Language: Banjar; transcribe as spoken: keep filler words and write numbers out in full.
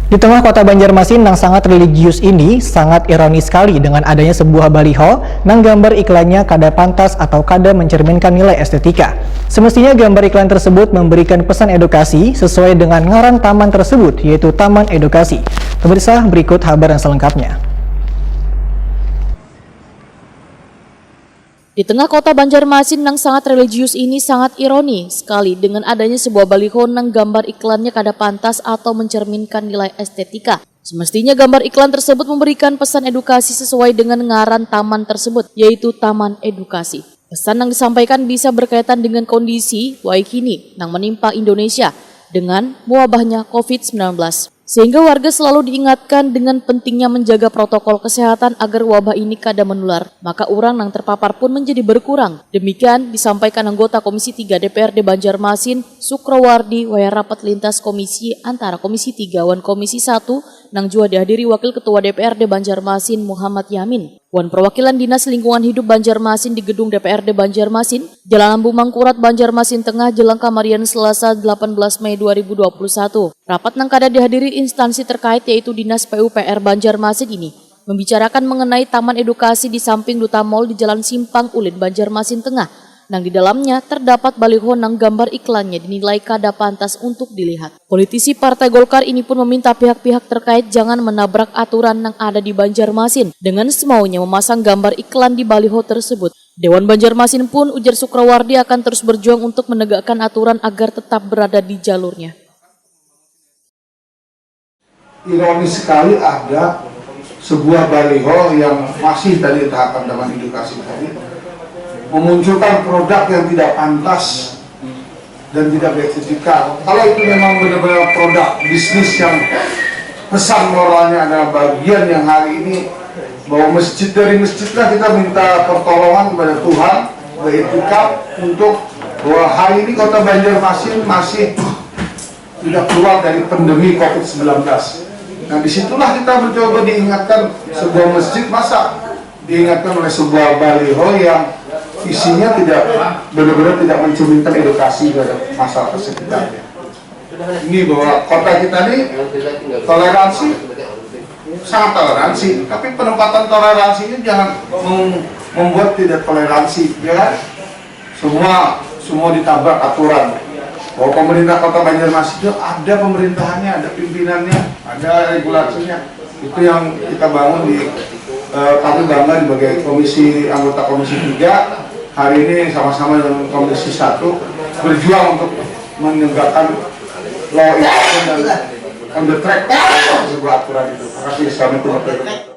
Di tengah kota Banjarmasin nang sangat religius ini, sangat ironi sekali dengan adanya sebuah baliho nang gambar iklannya kada pantas atau kada mencerminkan nilai estetika. Semestinya gambar iklan tersebut memberikan pesan edukasi sesuai dengan ngaran taman tersebut, yaitu Taman Edukasi. Pemirsa, berikut habar yang selengkapnya. Di tengah kota Banjarmasin nang sangat religius ini, sangat ironi sekali dengan adanya sebuah baliho nang gambar iklannya kada pantas atau mencerminkan nilai estetika. Semestinya gambar iklan tersebut memberikan pesan edukasi sesuai dengan ngaran taman tersebut, yaitu Taman Edukasi. Pesan yang disampaikan bisa berkaitan dengan kondisi wayah kini nang menimpa Indonesia dengan mewabahnya covid sembilan belas. Sehingga warga selalu diingatkan dengan pentingnya menjaga protokol kesehatan agar wabah ini kada menular, maka urang nang terpapar pun menjadi berkurang. Demikian disampaikan anggota Komisi tiga D P R D Banjarmasin, Sukrowardi, wayah rapat lintas komisi antara Komisi tiga wan Komisi satu nang jua dihadiri Wakil Ketua D P R D Banjarmasin, Muhammad Yamin, wan perwakilan Dinas Lingkungan Hidup Banjarmasin di Gedung D P R D Banjarmasin, Jalan Lambu Mangkurat, Banjarmasin Tengah, jelang kamarian Selasa, delapan belas Mei dua ribu dua puluh satu. Rapat nang kada dihadiri instansi terkait, yaitu Dinas P U P R Banjarmasin ini, membicarakan mengenai taman edukasi di samping Duta Mall di Jalan Simpang Ulin, Banjarmasin Tengah, nang di dalamnya terdapat baliho nang gambar iklannya dinilai kada pantas untuk dilihat. Politisi Partai Golkar ini pun meminta pihak-pihak terkait jangan menabrak aturan nang ada di Banjarmasin dengan semaunya memasang gambar iklan di baliho tersebut. Dewan Banjarmasin pun, ujar Sukrawardi, akan terus berjuang untuk menegakkan aturan agar tetap berada di jalurnya. Ironis sekali, ada sebuah baliho yang masih tadi tahapan taman edukasi tadi memunculkan produk yang tidak pantas dan tidak beretika. Kalau itu memang benar-benar produk bisnis yang pesan moralnya adalah bagian yang hari ini bahwa masjid, dari masjidlah kita minta pertolongan kepada Tuhan, beretika untuk bahwa hari ini kota Banjarmasin masih tidak keluar dari pandemi covid sembilan belas. Nah, disitulah kita mencoba diingatkan sebuah masjid, masa diingatkan oleh sebuah baliho yang isinya tidak benar-benar tidak mencerminkan edukasi terhadap masyarakat sekitarnya. Ini bahwa kota kita ini toleransi, sangat toleransi, tapi penempatan toleransinya jangan membuat tidak toleransi, ya kan? Semua semua ditabrak aturan. Bahwa pemerintah Kota Banjarmasin itu ada pemerintahannya, ada pimpinannya, ada regulasinya. Itu yang kita bangun di eh, kami bangga sebagai komisi anggota komisi tiga hari ini sama-sama dengan komisi satu berjuang untuk menegakkan law enforcement dan on the track sebuah aturan itu. Terima kasih. Assalamualaikum warahmatullahi wabarakatuh.